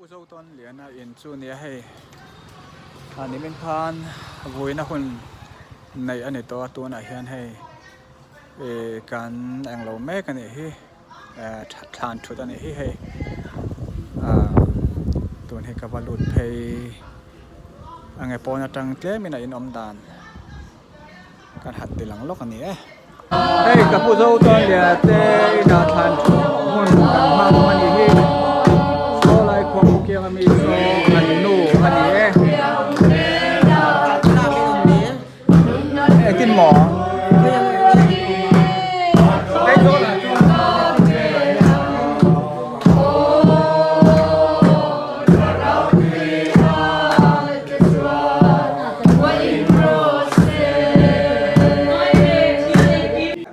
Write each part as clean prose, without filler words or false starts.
Pu Zotawn Liana in chu nia hei a nimin khan vuina hun neih a ni tawh a tunah hian hei ih kan englo mek a nih hi eh thlan thut a nih hi hei ah tun hi ka va lut phei ange pawn atang tlemin a inawm dan. Kan han ti lang lawk a ni e. Hei ka pu zo chuan lian te inah thlan hmun kan hmang a nih hi. Saw lai khuang pu kiang ami saw an nu a ni e. Engtin maw?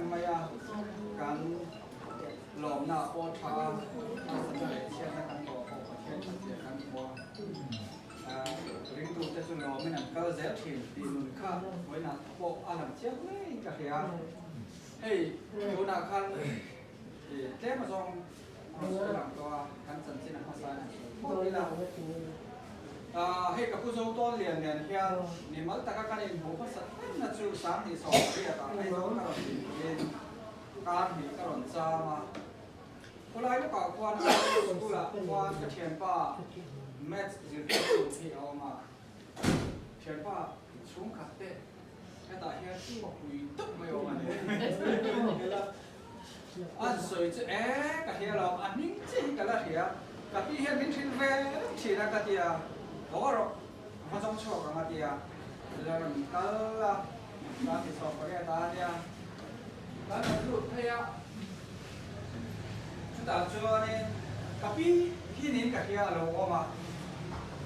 Mai a, kan lawmna pawh tha a, harsatna leh chhiatna kan tawh pawh Pathian thatzia kan hmu a, ringtute chu lawmin an kal zel thin tih nun kha vawiinah pawh a lang chiang hlein ka hria. Hei tunah khan tlem azawng rawn sawi lang tawh a, kan chanchin a hmasa in han sawi phawt ila. Hei ka pu zo tawn lian nen hian mimal taka kan inhmuh hmasa hlemna chu 2018 ah Aizawl ka rawn inhmuhin kar hnih ka rawn cham a. Khawlai lawkah khuan Aizawl school ah khuan ka thianpa Maths zirtirtu hi a awm a. Thianpa chhungkhat te hetah hian pui deuh mai awm a ni. An sawi chu e ka hria lo, a hming chiah hi ka la hria, ka pi hian min hrilh ve reng thin a ka ti a, haw rawh va zawng chhuak ang a ti a, la rawn kal a, ka ti chhuak pariat a nia, kan rawn lut phei a, chutah chuanin ka pi hi niin ka hria a lo awm a,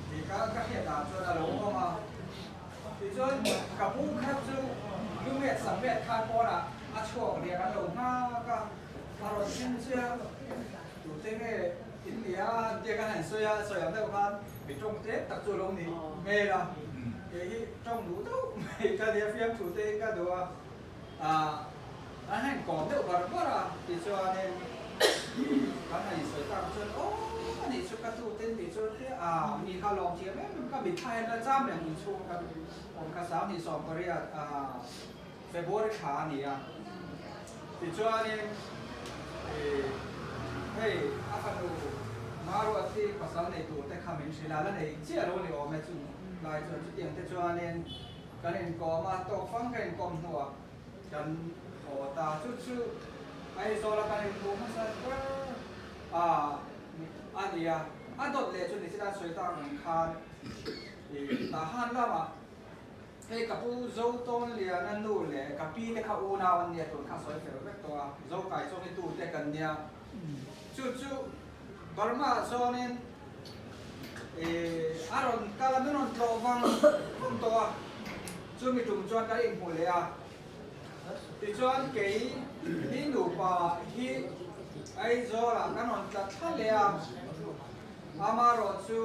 tih ka ka hriat ah chuan a lo awm a. Tichuan, ka pu kha chu Lumet Sammet khan pawnah a chhuak riak an lo nghak a, a rawn thleng chiang. Tute nge in nia an tia kan han sawi a, sawi ang deuh khan mi tawng tlem tak chu a lo nih hmel a, kei hi tawng duh deuh mai ka nia, fiamthu te hi ka duh a. An han kawm deuh bar bar a, tichuanin kan han insawi tak chuan aw a nih chu ka tu ten tih chuan te a mi kha lawm thiam em em ka mitthla hian la cham reng inchhung kan awm kha 2018 February thla a ni a, tichuanin hei a fanu Maruati pasal nei tur te kha min hrilh a, la nei chiah lo ni awm e chu lai chuan chutiang te chuanin Kan inkawm a, tawkfang ka inkawm hnuah kan haw ta. Chu chu Aizawla kan inhmuh hmasa ber a a ni a. A dawt leh chu nichina sawi tak ang khan i Tahan lamah hei ka pu Zotawn Liana nu leh ka pi te kha unau an nia tun kha sawi fel vek tawh a, Zokai chuan hi tute kan nia. Chu chu Burma ah chuanin a rawn kal a, min rawn tlawh vang vang tawh a, chumi tum chuan kan inhmu leh a. Tichuan kei hi nupa hi Aizawl ah kan rawn tla thla leh a, amaherawh chu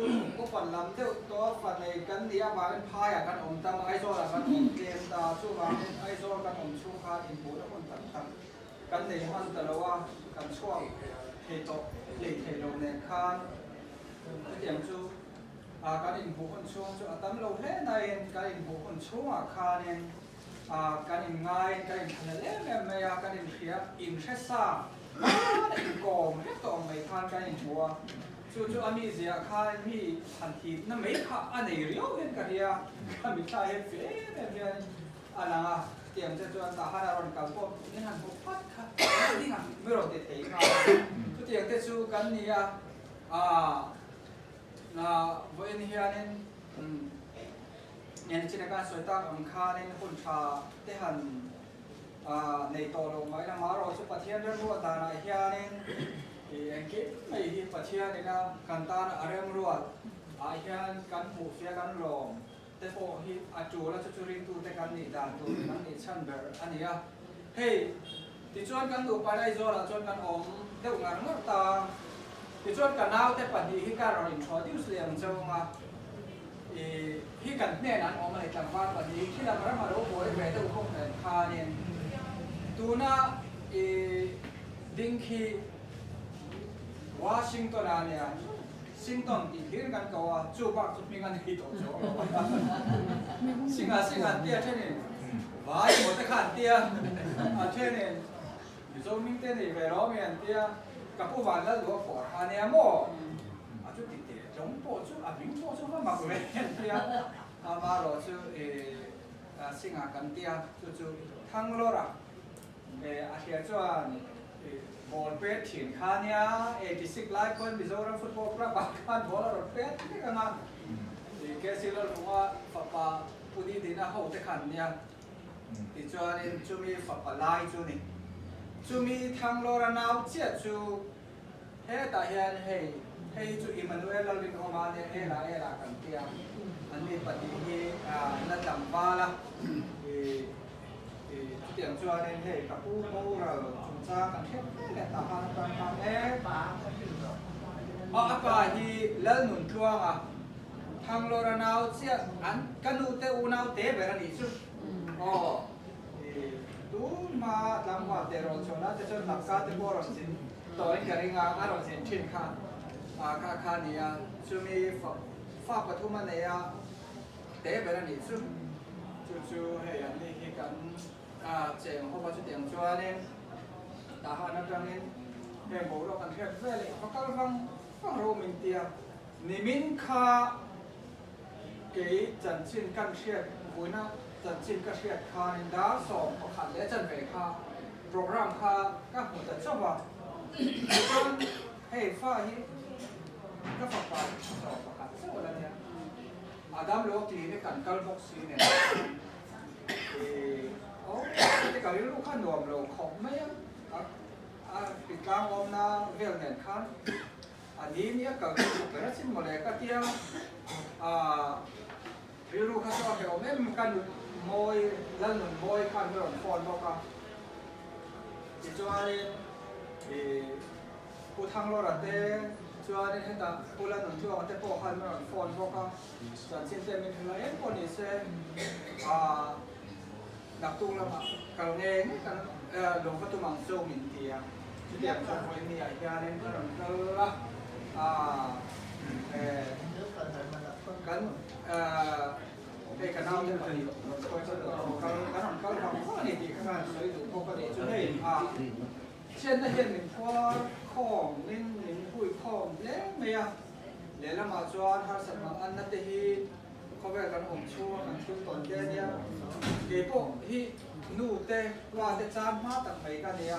upa lam deuh tawh fa nei kan nih avangin phaiah kan awm tam a, Aizawl ah kan awm tlem ta, chuvangin Aizawl kan awm chhung khan inhmuhna hun tak tak Kan nei hman ta lo a, kan chhuak thei tawh hlei thei lo nen khan chutiang chu kan inhmuh hun chhung chu a tam lo hle nain kan inhmuh hun chhungah khanin kan inngaiin kan inthlahlel em em mai a, kan inhria inhre sa khan inkawm vek tawh ang mai khan kan inhmu a, chu chu a mizia khan mi han thipna mai kha a nei riau hian ka hria, ka mitthla hian fe em em hianin A lang a, chutiang che chuan tah khan a rawn kal pawh min han hmu phat kha a ding a, mi rawn ti thei nghal a. Chutiang te chu kan ni a, aah vawiin hianin ngen chin a kan sawi tak ang khanin hun tha te han nei tawh lo mai la, marawh chu Pathian remruat danah hianin engkim mai hi Pathianin a kan tan a remruat ah hian kan hmuhfiah kan lawm. Te pawh hi a tul a, chu chu ringtute kan nih dan tur kan nih chhan ber a ni a. Hei, tichuan kan nupa in Aizawlah chuan kan awm deuh ngar ngar ta. Tichuan ka naute pahnih hi ka rawn introduce leh ang chauh a, i hi kan hnenah an awm a ni, tlangval pahnih hi khilam rama lo buai ve deuh bawk nen khanin tuna i ding khi Washington-a nia. Sington tih hlir kan ko a, chu bak chu hming a nei tawh chuang lo a. Singa Singh an tia thenin vai emaw te kha an tia, a thenin Mizo hming te nei ve lo mi an tia, ka pu van lal duh a pawh kha nia maw? A chu ti teh tlawng pawh chu a hming pawh chu va mak ve an tia, amaherawh chu Singh-a kan tia, chu chu Thanglawra a hria chuan ball pet thin kha nia, 86 lai pawn Mizoram Football Club ah khan ball a rawn pet vek ang a, KC Lalvunga fapa Pu Didina ho te khan nia. Tichuanin chumi fapa lai chu ni. Chumi Thanglawra nau chiah chu hetah hian hei hei chu Emmanuel Lalrinawma nia Ela Ela kan tia anni pahnih hi la tlangval a chutiang chuanin hei ka pu boral chungchang kan hriat hle leh tah khan atang khan e a pa hi Lalnuntluanga Thanglawra nau chiah an ka nu te unau te ber a nih chu. Aw i tun hma tlangval te rawn chhuah lai te chuan hlakka te pawh a rawn zin tawhin ka ring a, a rawn zin thin kha a kha kha a ni a, chumi fa fa pathum a nei a te ber a nih chu. Chu chu hei an ni hi kan cheng ho a chutiang chuanin Tahan atangin heng boruak an hriat veleh va kal vang vang ro min tia. Nimin kha kei chanchin kan hriat vuina chanchin ka hriat khanin dar 11 leh chanve kha program kha ka hmu ta chauh a, tichuan hei fa hi ka fapa hi 11 chauh a la nia, a damlo clinic kan kal bawk si nen ih aw ka rilru kha nuam lo khawp mai a, a titlang awmna vel nen khan. A ni nia kal chu duh ber a chin mawle ka tia aah rilru kha chu a hrehawm em ka nut mawi Lalnun mawi khan ka rawn phone bawk a tichuanin ih Pu Thanglawra te chuanin hetah Pu Lalnun Tluanga te pawh khan ka rawn phone bawk a chanchin te min hrilh a eng pawh ni se aah naktuk lamah kal nge nge kan lo va tum ang chu min ti a, chutiang chuan vawiin ah hianin ka rawn kal a, kan hei ka naute pahnih rawn kal kan rawn kal vang vang a ni tih kha ka han sawi duh bawk a ni chu hei a chhiatna hian min phuar khawm in min hui khawm hle mai a, lehlamah chuan harsat mang anna te hi Khawvel kan awm chhunga kan thil tawn te ania, keipawh hi nu te pa te chan hma tak mai ka nia.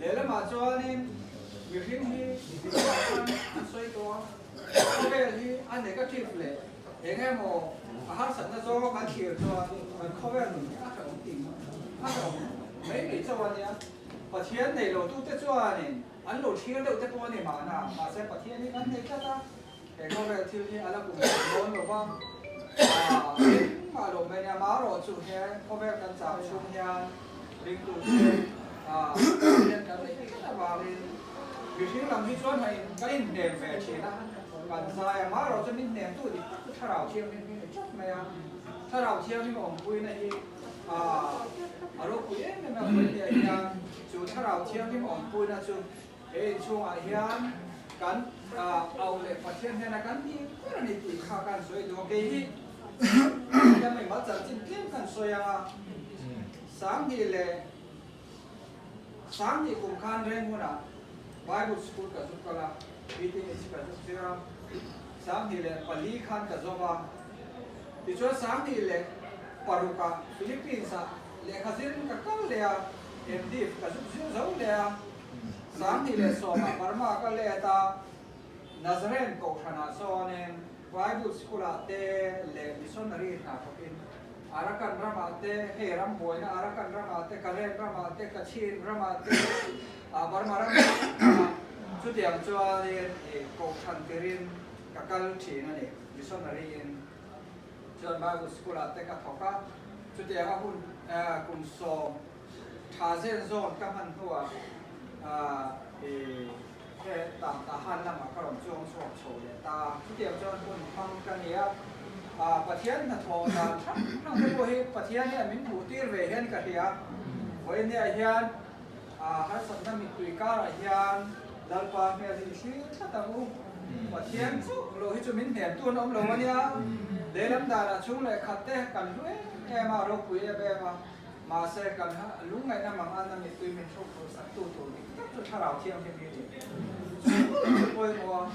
Lehlamah chuanin mihring hi mihring khan an sawi tawh a, khawvel hi a negative leh eng emaw a harsatna zawnga kan thlir chuan kan khawvel nun hi a hrehawm tih a hrehawm mai mai chauh ania. Pathian nei lo tute chuanin an lo thlir deuh te pawh a ni mahna, mahse Pathian hi kan nei tlat a. He khawvel thil hi a la kum thei dawn lo va, engmah lo mai nia, marawh chu he khawvel kan chang chhung hian ringtu te hian kan neih tlat avangin mihring lam hi chuan kan inhnem ve thin a, kan zai a, marawh chu min hnemtu dik tak chu Thlarau Thianghlim hi a ni tlat mai a, Thlarau Thianghlim awmpuina hi a ropui em em a, vawiin hian chu Thlarau Thianghlim awmpuina chu He inchhungah hian kan auh leh Pathian hnena kan dil ber a ni tih kha kan sawi duh a, kei hi Pathian mai mal chanchin tlem kan sawi ang a, 2000 leh 2000 kum khan reng hunah Bible School ka zuk kal a, BTH ka zuk zir a, 2004 khan ka zawm a, tichuan 2006 ah Philippines ah lehkha zirin ka kal leh a, MDiv ka zuk zir zo leh a. 2010 ah Burma ka let a, Nazarene Kohhranah sawnin Bible School-ah te leh Missionary hna thawkin Arakan ramah te, hei ram buaina Arakan ramah te, Karen ramah te, Kachin ramah te, Burma ramah chutiang chuanin Kohhran tirin ka kal thin a ni, Missionary in. Chuan Bible School-ah te ka thawk a, chutiang a hun kum sawm Tha zen zawn ka hman hnuah i he tah tahan lamah ka rawn chuang chhuak chho leh ta. Chutiang chuan hun hmang ka ni a, Pathian hnathawh dan hrang hrang te pawh hi Pathian hian min hmuh tir ve hian ka hria. Vawinia hian harsatna mittui karah hian Lalpa hmel hi i thlir tlat ang u. Pathian chauh lo hi chu min hnem tu an awm lo a nia. Lehlam danah chhung leh khat te kan hlu em em a, ropui em em a. Mahse, kan lungngaihna mang an a mittui min thluk tur sak tu tur dik tak chu thlarau thianghlim hi a ni. Chu pawimawh a.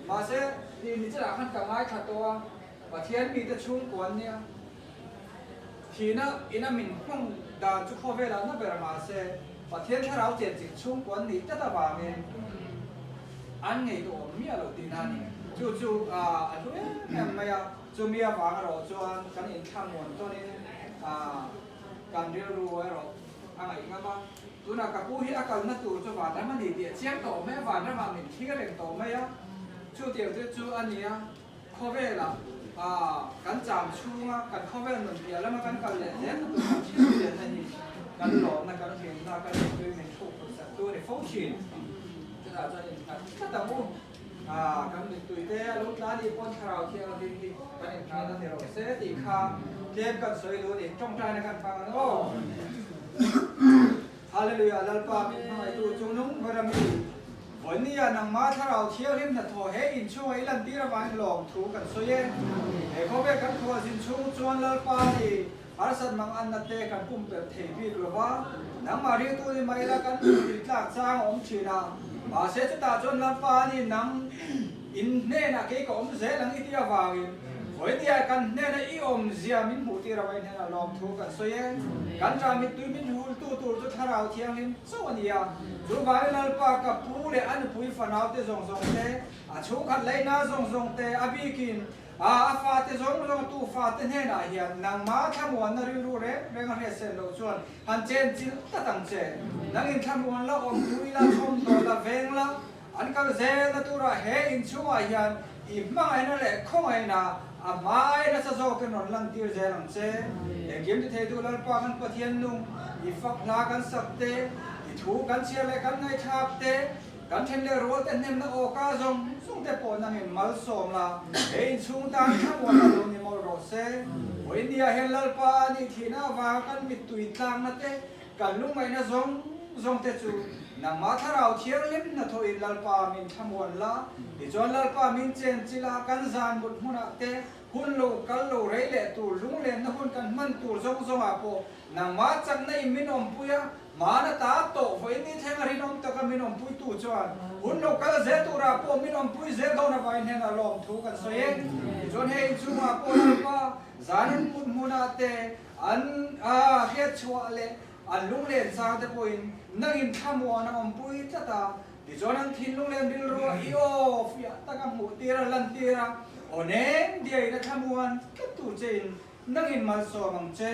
Mahse, ni ni chiah khan ka ngaithla tawh a, Pathian mite chhungkua an nia. Thihna ina min hmang dan chu khawvelah na ber mahse, Pathian thlarau chenchilh chhungkua an nih tlat avangin an ngeiduhawm miah loh tihna a ni. Chu chu a hlu em em mai a, chumi avang erawh chuan kan inthlamuan tawnin kan rilru erawh a ngaih ngam a. Tunah ka pu hi a kalna tur chu vanram a ni tih a chiang tawh mai a, vanramah min thlir reng tawh mai a, chutiang te chu a ni a. Khawvelah kan cham chhunga kan khawvel nun piah lama kan kal leh zel na tur kan thil pianna hi kan lawmna, kan hlimna, kan mittui min thluk phut sak tu a ni fo thin. Chutah chuan innghat tlat ang u. Kan mittui te a lo tla nih pawn thlarau thianghlim hi kan innghat a ni rawh se tih kha tlem kan sawi duh a ni. Tawngtaina kan hmang ang aw. Hallelujah Lalpa min hmangaihtu chungnung ber a mi Vawinia nangma thlarau thianghlim hnathawh he inchhunga i lantir avangin lawmthu kan sawi e. He khawvel kan khualzin chhung chuan Lalpa ni harsat mang anna te kan pumpelh thei bik lo va, nangmah ringtu ni mah ila kan tui tlak chang a awm thin a, mahse chutah chuan Lalpa ni nang in hnenah kei ka awm zel ang i tih avangin Vawinia kan hnena i awmzia min hmuh tir avangin hnenah lawmthu kan sawi e. Kan ṭah mittui min hultu tur chu Thlarau Thianghlim chauh a ni a. Chuvangin Lalpa ka pu leh a nupui fanaute zawng zawng te, a chhungkhat leina zawng zawng te, a bikin a a fate zawng zawng tu fate hnenah hian nangma thlamuanna rilru reng reng a hriatsen loh chuan han chen chilh tlat ang che. Nangin thlamuan la awm tu ila chhawmdawl la veng la, An kal zelna turah he inchhungah hian i hmangaihna leh khawngaihna a hmai nasa zawkin rawn lantir zel ang che. Engkim ti theitu Lalpa kan Pathian nung, i fak hla kan sak te, i thu kan chhiar leh kan ngaihthlak te, kan then leh rual te hnemna awka zawng zawng te pawh nangin malsawm la, he inchhung tan thlamuan a lo ni mawlh rawh se. Vawinia hian Lalpa a nih thihna avanga kan mittui tlakna te, Kan lungngaihna zawng zawng te chu nangmah Thlarau Thianghlim hnathawhin Lalpa min thlamuan la, tichuan Lalpa min chen chilh a, kan zan mut hmunah te hun lo kal lo rei leh tur lunglenna hun kan hman tur zawng zawngah pawh nangmah chakna in min awmpui a, hmana ta tawh vawiin ni thleng a rinawm taka min awmpui tu chuan hun lo kal zel turah pawh min awmpui zel dawn avangin hnenah lawmthu kan sawi e. Tichuan hei inchhungah pawh Lalpa zan an mut hmunah te An a hriat chhuah leh an lunglen chang te pawhin nangin thlamuan a awmpui tlat a, tichuan an thinlung leh an rilru a i aw fiah taka hmuh tir a lan tir a, aw nem diain a thlamuan tlat tur chein nangin malsawm ang che.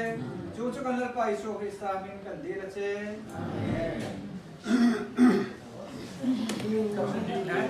Chu chu kan Lalpa Isua Krista hming kan dil a che. Amen.